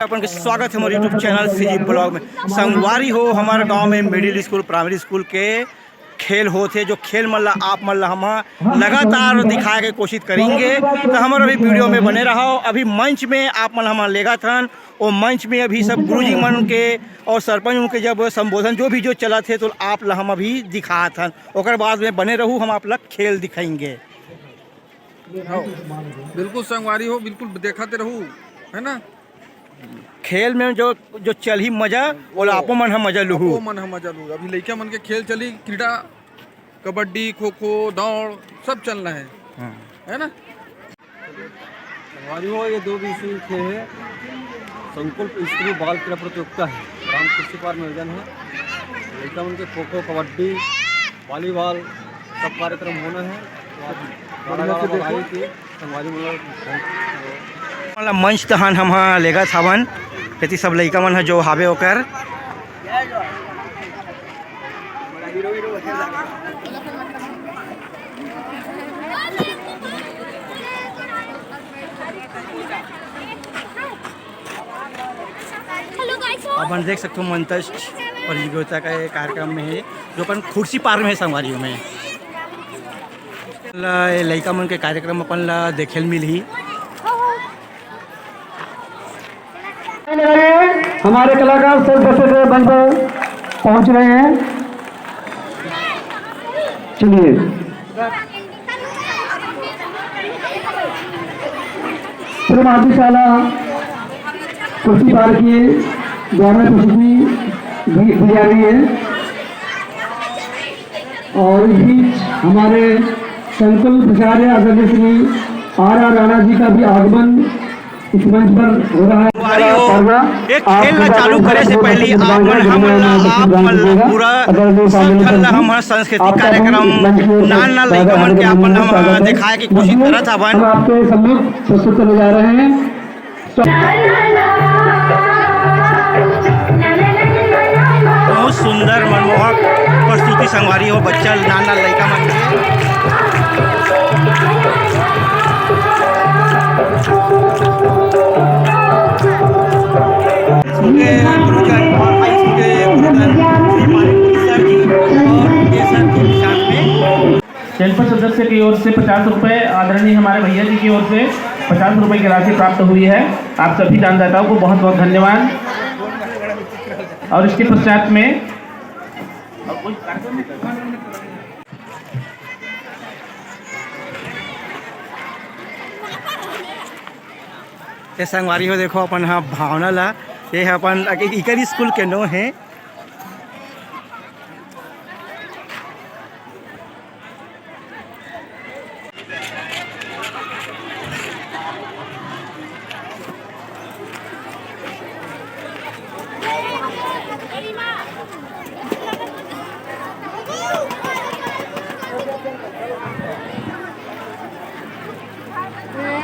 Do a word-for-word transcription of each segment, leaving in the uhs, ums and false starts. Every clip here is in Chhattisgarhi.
अपन के स्वागत है हमारे YouTube चैनल सीजी ब्लॉग में। संगवारी हो, हमारे गांव में मिडिल स्कूल, प्राइमरी स्कूल के खेल होत हे, जो खेल मन ला आप मन ला हम लगातार दिखाए के कोशिश करेंगे। तो हमारे अभी वीडियो में बने रहो। अभी मंच में आप मन हम लेगत हन, वो मंच में अभी सब गुरुजी मन के और सरपंच उनके जब संबोधन जो भी जो चलत हे, तो आप ला हम अभी दिखात हन। ओकर बाद में बने रहू, हम आप ला खेल दिखाएंगे। बिल्कुल संगवारी हो, बिल्कुल देखत रहू, है ना? खेल में जो, जो चलही मजा, ओला आपो मन ह मजा लुहू। आपो मन ह मजा लुहू। अभी लइका मन के खेल चली, क्रीड़ा, कबड्डी, खो खो, दौड़, सब चलना है, हाँ। है ना? संगवारी हो, ये दो दिवसीय खेल है, संकुल स्त्री बाल क्रीड़ा प्रतियोगिता है, ग्राम खुर्सीपार में आयोजन है। लइका मन के खो खो, कबड्डी, वॉलीबॉल, सब कार्यक्रम होना है। तो आप बढ़िया से देखो। संगवारी मन ला मंच तहन हम ह लेगत हवन, एती सब लइका मन ह जो हावे ओकर। अपन देख सकथो, मंच प्रतियोगिता का ये कार्यक्रम में है, जो अपन खुर्सीपार में है संगवारी हो। ला, ये लइका मन के कार्यक्रम अपन ला देखे ल मिलही। हमारे कलाकार सर दस्ते से मंच पर पहुंच रहे हैं। चलिए, श्री मातृशाला खुर्सीपार की ग्रामीण प्रस्तुति दी दी जा रही है। और इस बीच हमारे संकुल प्राचार्य आदरणीय श्री आर आर राणा जी का भी आगमन इस मंच पर हो रहा है। संगवारी हो, एक खेल ला चालू करे से पहले आप मन हमन ला, आप मन ला पूरा संगठन ला हमर सांस्कृतिक कार्यक्रम, नान नान लइका मन के अपन हम दिखाए के कोशिश करत हवन। हम आपके सम्मुख प्रस्तुत करने जा रहे हैं। बहुत सुंदर मनमोहक प्रस्तुति संगवारी हो, बच्चा नान नान लइका मन के। स्कूल के गुरुजन और हाई स्कूल के गुरुजन श्री पानी पुरी सर जी और ये सर के साथ में जनपद सदस्य की ओर से पचास रुपए, आदरणीय हमारे भैया जी की ओर से पचास रुपए की राशि प्राप्त हुई है। आप सभी दानदाताओं को बहुत बहुत धन्यवाद। और इसके पश्चात में ये संगवारी हो, देखो अपन हा भावना ला, ये ह अपन इकर स्कूल के नो है।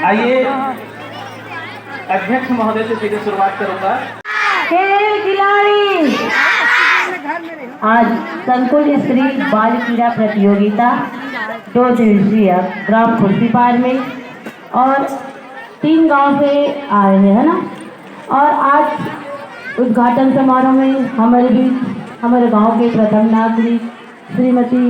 आइए, अध्यक्ष महोदय से सीधे शुरुआत करूंगा। खेल खिलाड़ी। आज संकुल स्त्री बाल क्रीड़ा प्रतियोगिता दो दिवसीय ग्राम खुर्सीपार में और तीन गांव से आए हैं, है ना? और आज उद्घाटन समारोह में हमारे बीच हमारे गांव के प्रथम नागरिक श्रीमती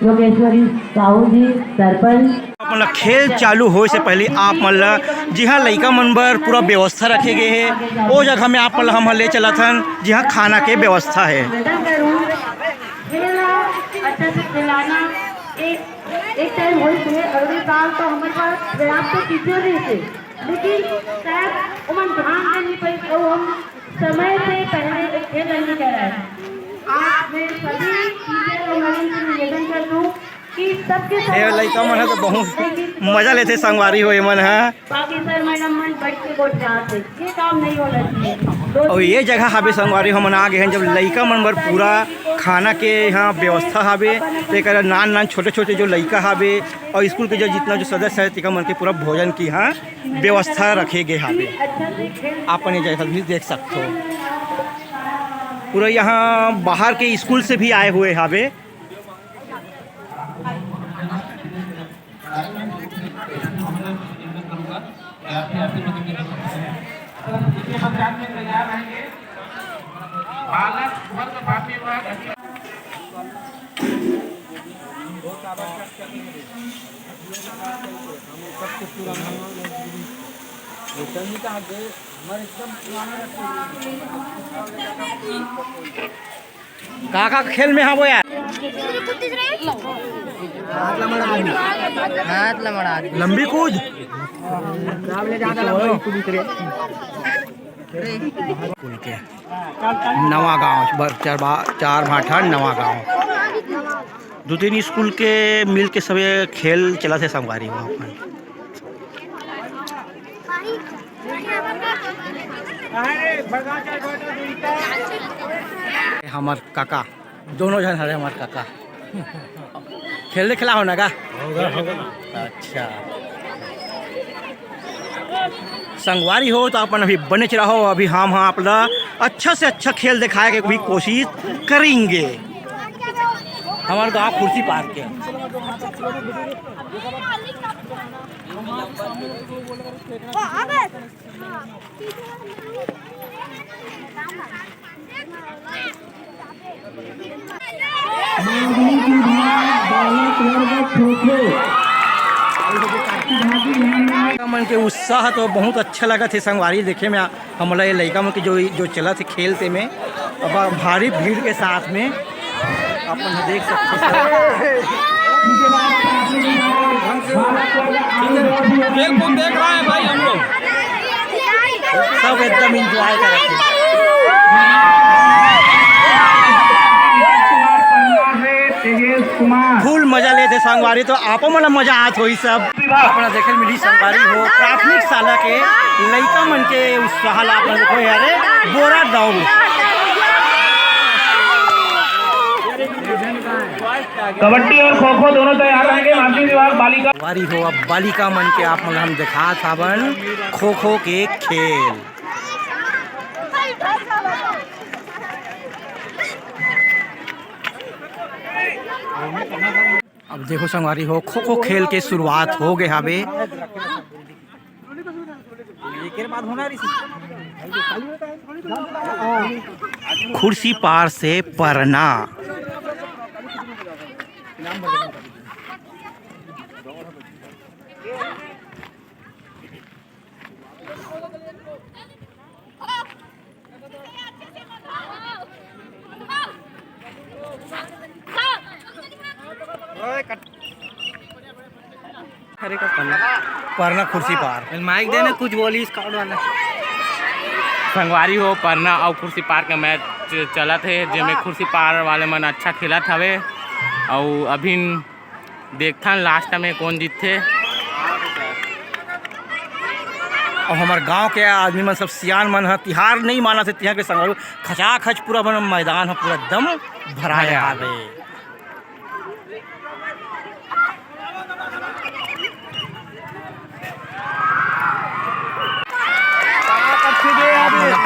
योगेश्वरी साहू जी, सरपंच। अपन ला खेल चालू होए से पहले आप मन ला जिहाँ लइका मन बर पूरा व्यवस्था रखे गए हे, ओ जगह में आप मन ला हम ले चलत हन, जिहाँ खाना के व्यवस्था है। खेल अच्छा से खिलाना, एक, एक टाइम होई थे, अगले साल तो हमारे पास पर्याप्त टीचर नहीं थे, लेकिन शायद उमन ध्यान दे नहीं पाई, तो हम समय से पहले एक खेल नहीं करा है। आज मैं सभी टीचर और मैडम से निवेदन कर दूं कि सबके सब ए लइका मन ह तो बहुत मजा लेथे संगवारी हो एमन ह। बाकी सर मैडम मन बैठ के गोठियात हे, ये काम नहीं होना चाहिए। और ये जगह हावे संगवारी, हमन आ गए हैं, जब लइका मन बर पूरा खाना के यहाँ व्यवस्था हावे, तो एक नान नान छोटे छोटे जो लइका हावे और स्कूल के जो जितना जो सदस्य है, तेकर मन के पूरा भोजन की यहाँ व्यवस्था रखे गए हावे। आप ये जगह भी देख सकते हो, पूरा यहाँ बाहर के स्कूल से भी आए हुए हावे। बालक वर्ग पार्टी विभाग का का खेल में हवो यार? हाथ ला मड़ा दे। लंबी कूद। स्कूल के नवा गांव, बर-, चार भा-, चार भाठा नवा गांव। दू तीन स्कूल के मिल के सबे खेल चलत हे संगवारी हो अपन। हमर काका, दोनों झन हरे हमर काका। खेल देखला हो ना का? अच्छा। संगवारी हो तो अपन अभी बनेच रहो, अभी हम, हम आप ला अच्छा से अच्छा खेल दिखाए के भी कोशिश करेंगे। हमारे गाँव खुर्सीपार के। मन के उत्साह तो बहुत अच्छा लगत हे संगवारी देखे में। हमला ये लइका मन के जो, जो चलत हे खेल ते में, अब भारी भीड़ के साथ में अपन ह देख सकथो सब। खेल को देख रहा है भाई हम लोग। सब एकदम एंजॉय करत हे। तेजेश कुमार। फुल मजा लेत हे संगवारी, तो आपो मन ल मजा आत होही सब। अपना देखे मिली संगवारी हो, प्राथमिक शाला के लइका मन के उत्साह ला अपन देखो। अरे बोरा दौड़। कबड्डी और खो खो दोनों तैयार रहेंगे। माध्यमिक विभाग बालिका। संगवारी हो, अब बालिका मन के आप मन ल हम दिखात हावन खो खो के खेल। अब देखो संगवारी हो, खो खो खेल के शुरुआत हो गए हवे। खुर्सीपार से परना। अरे का पन्ना? परना खुर्सीपार। माइक देना, कुछ बोली स्काउट वाला। संगवारी हो, परना अउ खुर्सीपार का मैच चलत हे, जेमे खुर्सीपार वाले मन अच्छा खेलत हवे अउ अभिन देखथन लास्ट में कोन जीतथे। अउ हमर गांव के आदमी मन सब सियान मन ह तिहार नइ मानत हे, तिहार के संग खचाखच पूरा मन मैदान ह पूरा एकदम भराए हावे।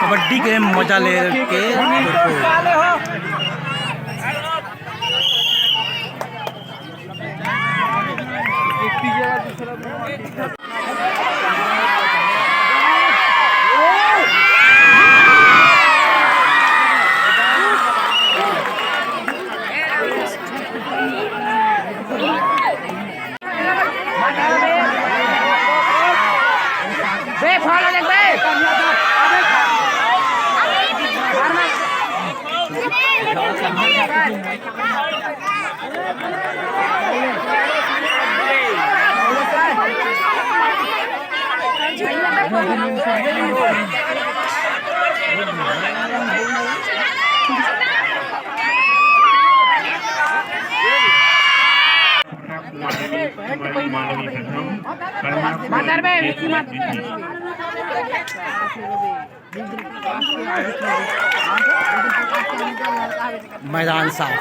कबड्डी के मजा ले के मैदान साफ।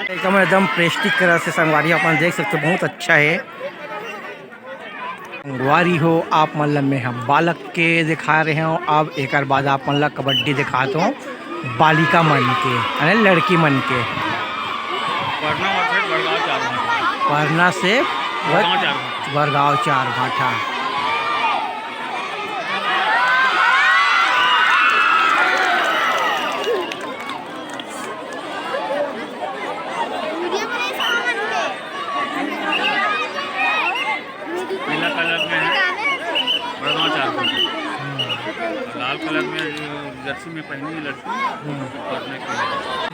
एकदम, एकदम प्रेस्टिक कलर से संगवारी अपन देख सकते हो, बहुत अच्छा है। संगवारी हो, आप मन ल मैं ह बालक के दिखा रहे हंव। अब एकर बाद आप मन ल कबड्डी दिखात हंव, बालिका मन के, यानी लड़की मन के। परना से बड़गांव चार भांठा। बड़गांव चार भांठा। पीला कलर में है, बड़गांव चार भांठा। लाल कलर में जो जर्सी में पहनी है लड़की, हम्म।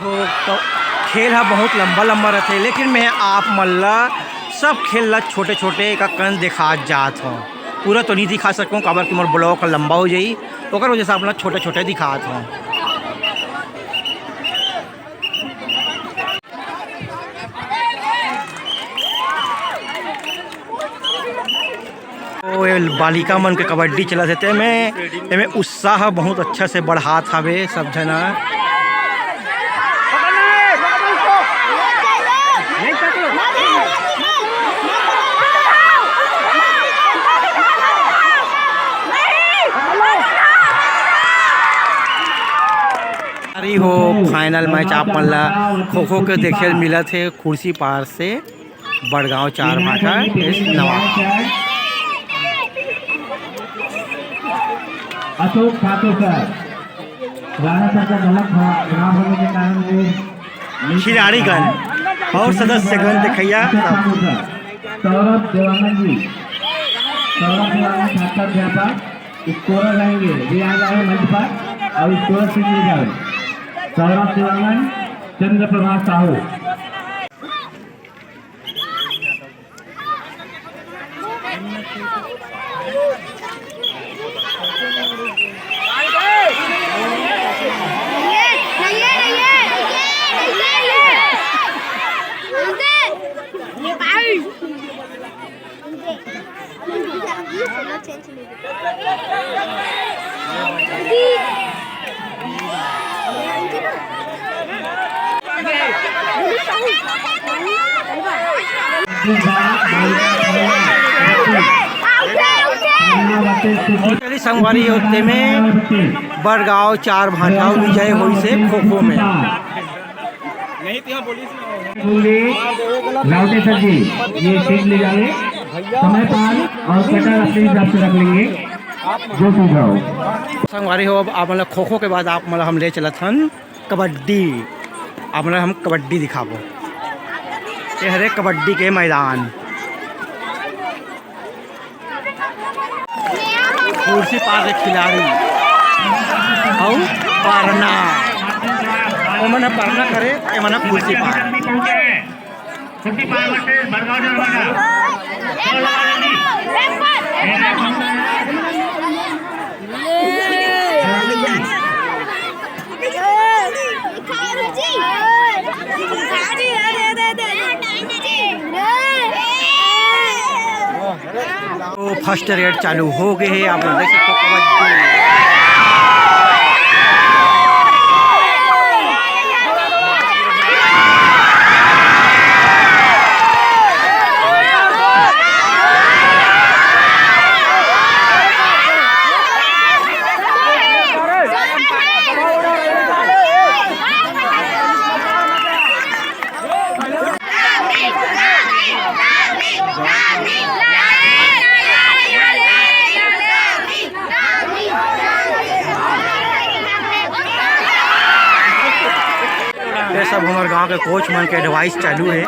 हो, तो खेल ह बहुत लंबा लंबा रथे, लेकिन मैं आप मन ला सब खेल ला छोटे छोटे एक कन दिखात जात हंव। पूरा तो नहीं दिखा सकूं, काबर कि मोर vlog ह लंबा हो जाही, ओकर वजह से आप मन ला छोटे छोटे दिखात हंव। ओ, ये बालिका मन के कबड्डी चलत हे, तेमे, एमे उत्साह बहुत अच्छा से बढ़ात हावे सब झन ह। अरे हो, final match आप मन ला खो खो के देखे ल मिलत हे खुर्सीपार से। बड़गांव चार भांठा एस नवा। अशोक ठाकुर सर, राणा सर का गलत खराब होने के कारण वो खिलाड़ीगण और सदस्यगण देखैया। अशोक ठाकुर सर, सौरभ देवानंद जी, सौरभ देवानंद छात्राध्यापक scorer रहेंगे, वे आ जाए मंच पर और scorer से मिल जाए। सौरभ देवानंद, चंद्र प्रभा साहू। चलिए संगवारी हो, तेमे बड़गांव चार भांठा विजय होइसे खो खो में। रावतेश्वर जी, ये सीट ले जावे, समय पाल और कटर अपने हिसाब से रख लेंगे, जो सुझाव। संगवारी हो, अब आप मन ला खो खो के बाद आप मन ला हम ले चलत हन कबड्डी। आप मन ला हम कबड्डी दिखाबो। ये हरे कबड्डी के मैदान। खुर्सीपार के खिलाड़ी अउ परना, ओमन ह परना करे, एमन ह खुर्सीपार। तो first red चालू हो गए हे, आप मन देख सकते हो कबड्डी। ये सब हमर गांव के कोच मन के एडवाइस चालू हे।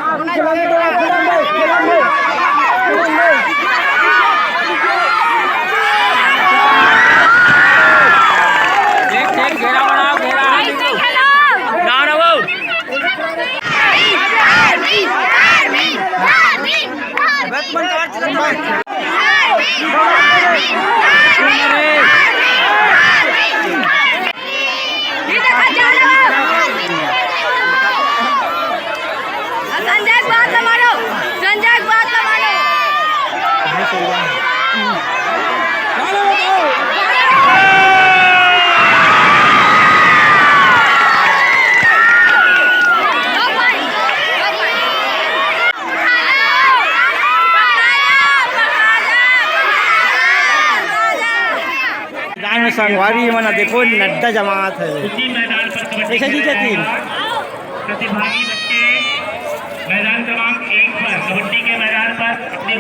संजय के बात ला मानो, संजय के बात ला मानो। संगवारी मन देखो, नड्डा जमात है। उसी मैदान पर कबड्डी कैसे जी खेला जतीन? जाएगा। प्रतिभागी बच्चे मैदान क्रमांक एक पर कबड्डी के मैदान पर अपने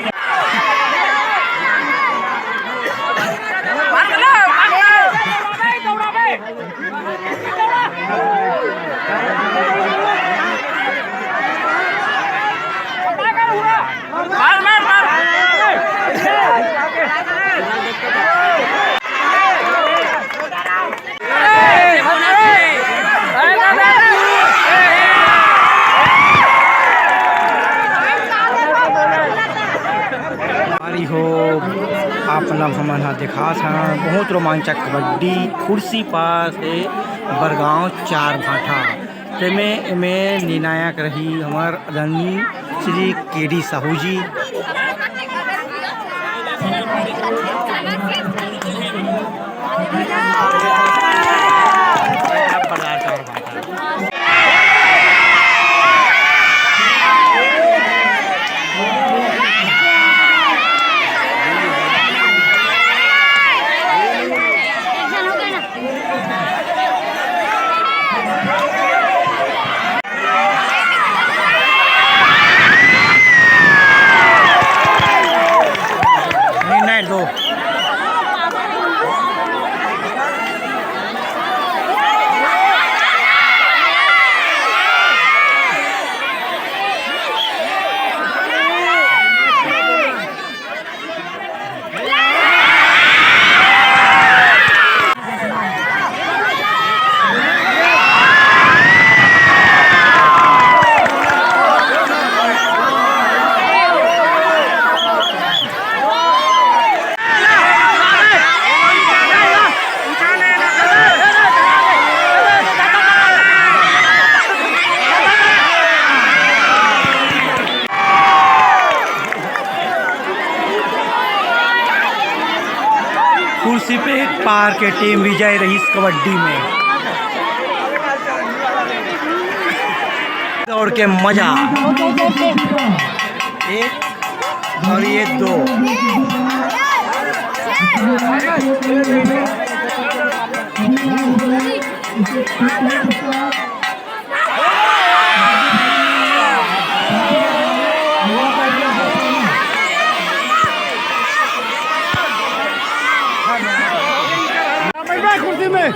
अरे हो, आप मन ला हमन ह दिखात हन बहुत रोमांचक कबड्डी खुर्सीपार से बरगांव चार भाठा। तेमे एमे निर्णायक रही हमर आदरणीय श्री के डी साहू जी। नहीं, नहीं, लो। खुर्सीपार के टीम विजय रहिस कबड्डी में। दौड़ के मजा। एक और ये दो। बैठ जा कुर्सी में।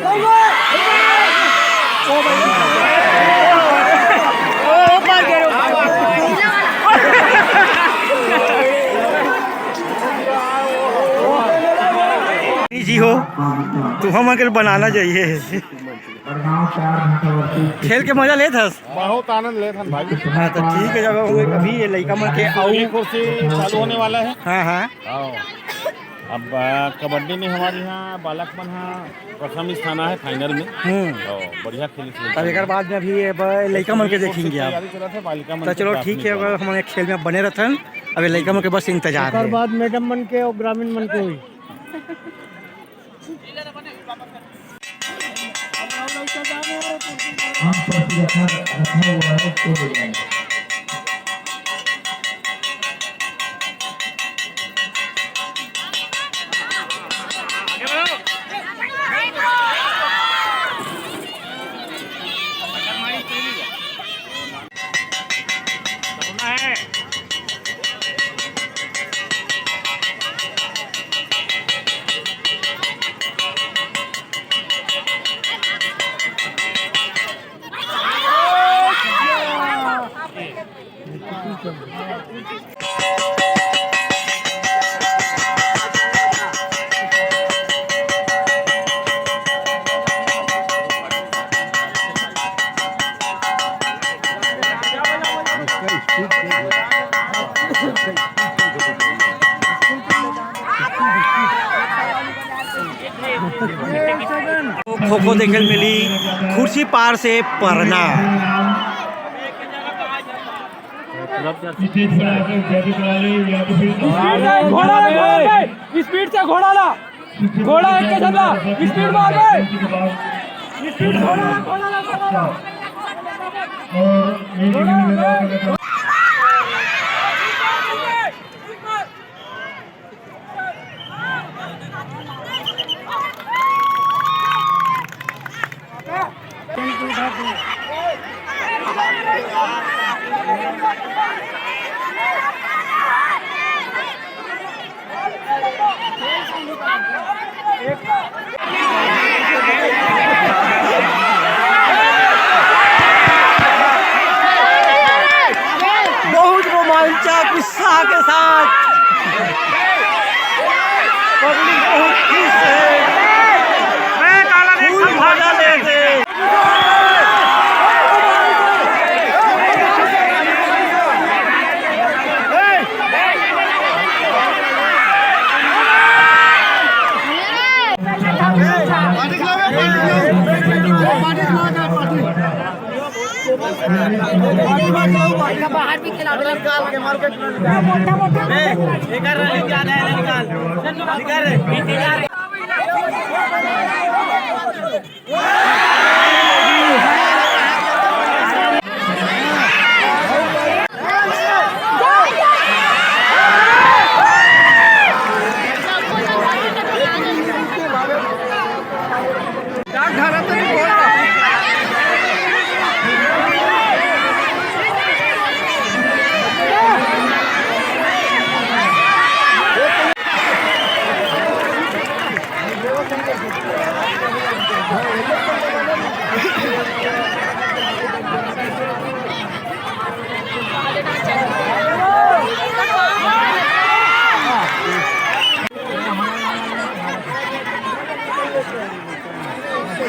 जी हो, तू हमन के बनाना चाहिए। खेल के मजा लेत हस? बहुत आनंद लेत हन भाई। हाँ, तो ठीक है, जब हम अभी ये लइका मन के आऊ कुर्सी चालू होने वाला है। हाँ, हाँ। आओ। अब, आ, कबड्डी में हमारे यहाँ बालक मन हा प्रथम स्थान है फाइनल में। हम्म। तो बढ़िया खेली थी। तब एकर बाद में अभी ये ब-, लइका मन के देखेंगे आप। तैयारी चलत है, बालिका मन तो के चलो, ठीक प्राथमिक है, वाला। अगर हमन एक खेल में बने रहथन, अब ये लइका मन के बस इंतजार एकर है। बाद मैडम मन के और ग्रामीण मन के हुई। हम प्रति रखा, रखा हुआ है, उसको ले जाएंगे। खो खो देखे ल मिली खुर्सीपार से परना। स्पीड से घोड़ा ला, घोड़ा ला, स्पीड से घोड़ा ला, घोड़ा एक के साथ ला, स्पीड मार बे, स्पीड घोड़ा ला, घोड़ा ला, घोड़ा ला। पब्लिक बहुत खुश है, फुल मजा लेत हे। बाहर भी खिला दो। मोटा, मोटा।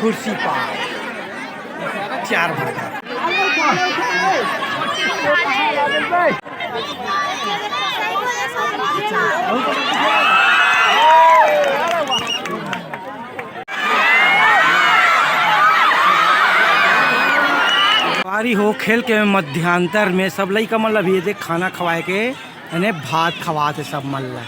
खुर्सीपार चार बजे। संगवारी हो, खेल के मध्यांतर में सब लइका मन ल अभी ये देख खाना खवाए के, यानी भात खवात हे सब मन ल।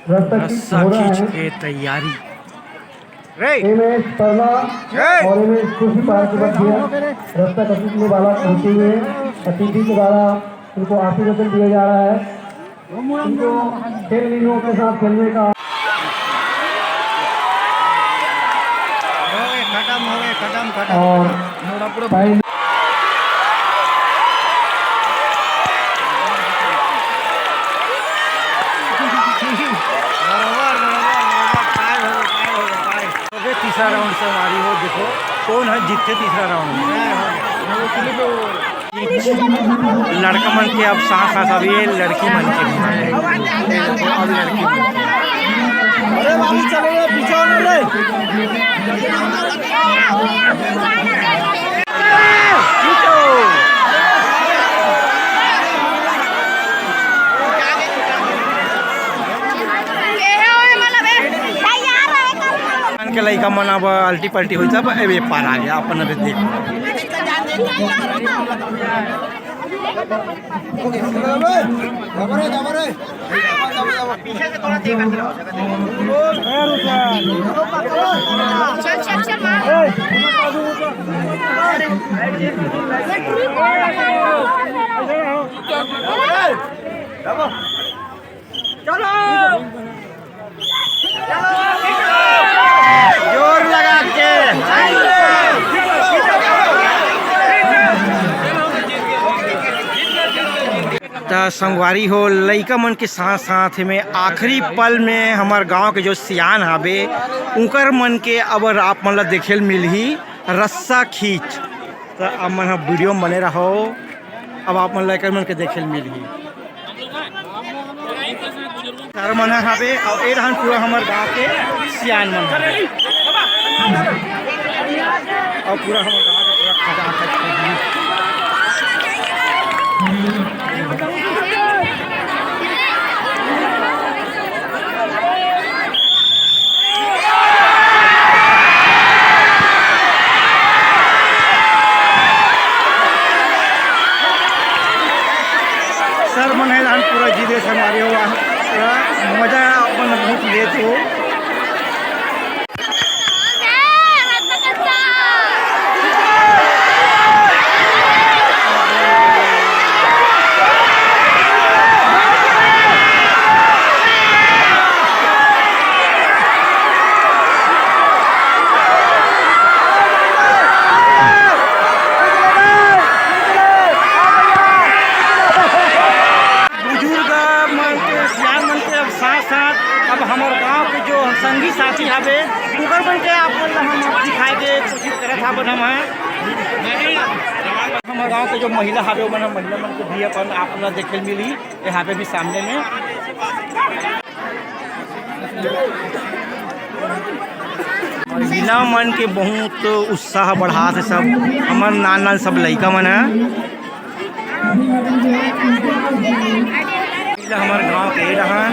रस्सा खींच रस्सा हो रहा खींच है। के तैयारी। एम एस परला और एम एस खुर्सीपार के मध्य रस्सा खींचने वाला पहुंचे हुए हैं। अतिथि के द्वारा उनको आशीर्वचन दिया जा रहा है। उनको खेल नियमों के साथ खेलने का हो गए, खत्म हो गए, खत्म, खत्म। और पहले बराबर, बराबर, बराबर, tie हो गए, tie हो गए, tie। हो गए, तीसरा राउंड संगवारी हो, देखो कौन है जीतते तीसरा राउंड में। लड़का मन के अब साथ साथ अभी ये लड़की मन के भी है। अब लड़की मन के। अरे बाबू, चलो रे, पीछे हो रे। के लइका मन अब अल्टी पल्टी होई, सब ए पार आ गया, अपन अभी देख। पीछे से थोड़ा देख। चल, चल, चल, मार। चलो। जोर लगा के। त संगवारी हो, लइका मन के साथ साथ में आखिरी पल में हमर गांव के जो सियान हावे, उंकर मन के अब आप मन ला देखे ल मिलही रस्सा खींच। त आप मन ह वीडियो में बने रहो, अब आप मन लइका मन के देखे ल मिलही। सर मन ह हावे, अउ ए रहन पूरा हमर गांव के सियान मन हावे। अउ पूरा हमर गांव के पूरा खजा खज के सर मन हे रहन पूरा जीत के संगवारी हो, मजा अपन बहुत लेत हो। हमर गांव के जो महिला हावे, ओमन ह, महिला मन के भी अपन आप ला देखे ल मिलही यहाँ पे भी सामने में। महिला मन के बहुत उत्साह बढ़ात हे सब, हमर नान नान सब लइका मन ह। महिला हमर गांव के ए डहन,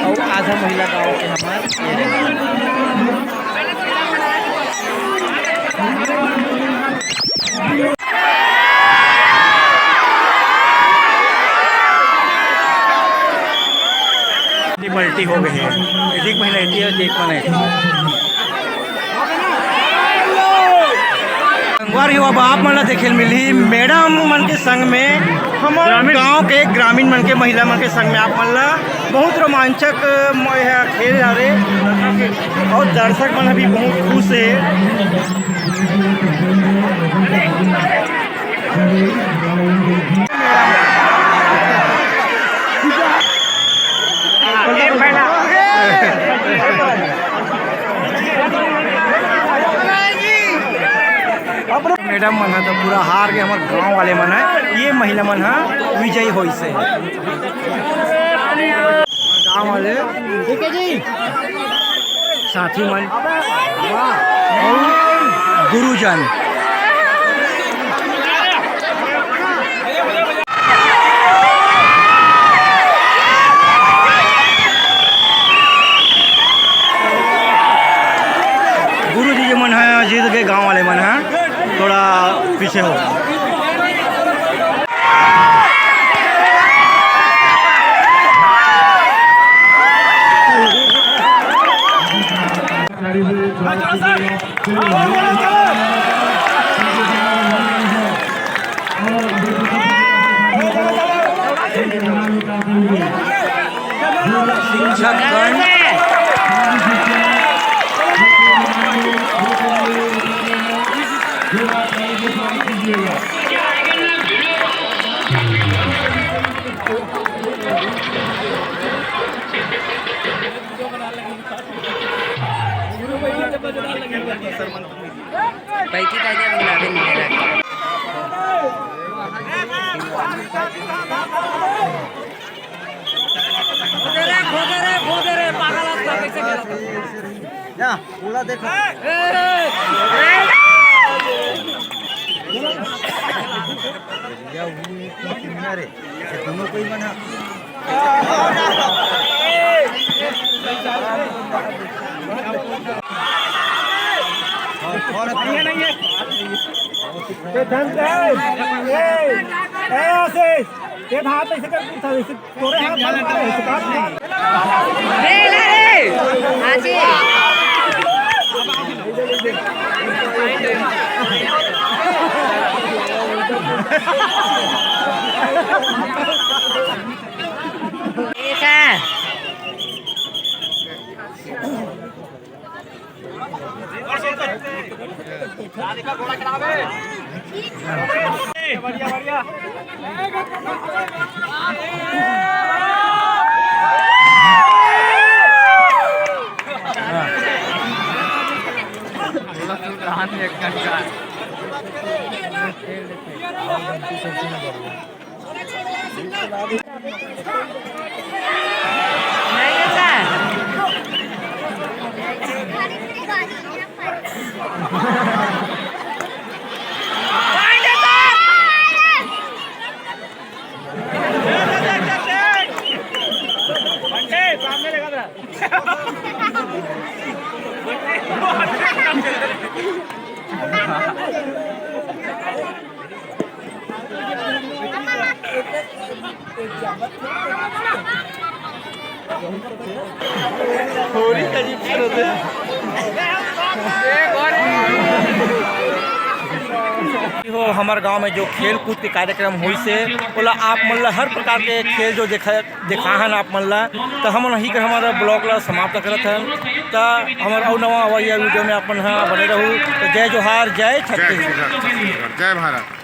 अउ आधा महिला गांव के हमर ए डहन। पलटी हो गई है, एक महीना एती है, एक महीना एती। संगवारी हो, अब आप मन ला देखे ल मिलही मैडम मन के संग में, हमर ग्रामीण गांव के ग्रामीण मन के महिला मन के संग में आप मन ला बहुत रोमांचक म-, यह खेल हरे और दर्शक मन भी बहुत खुश है। मैडम मन ह तो पूरा हार के हमर गांव वाले मन ह, ये महिला मन ह विजयी होइस हे। गांव वाले, ठीक है जी, साथी मन, गुरुजन। गुरुजी मन ह जीत गए, गांव वाले मन ह थोड़ा पीछे हो। पैंतीस हजार मिलावे नहीं रहा। जा, पूरा देखो। या वो एक किनारे, ये दोनों कोई बना। और, और नहीं है, नहीं है। ये धन है। ए, ए, आशीष, ये हाथ ऐसे कर, ऐसे तोरे हाथ में मारे, ऐसे बात नहीं। रे, ले रे। आशीष। हो, हमर गांव में जो खेल कूद के कार्यक्रम होइस हे, ओला आप मन ला हर प्रकार के खेल जो देखा, देखाहन आप मन ला, तो हमन ही कर हमर blog ला समाप्त करत हन। तो हमर अउ नवा अवइया video में आप मन ह बने रहू। तो जय जोहार, जय जय छत्तीसगढ़। छत्तीसगढ़, जय भारत।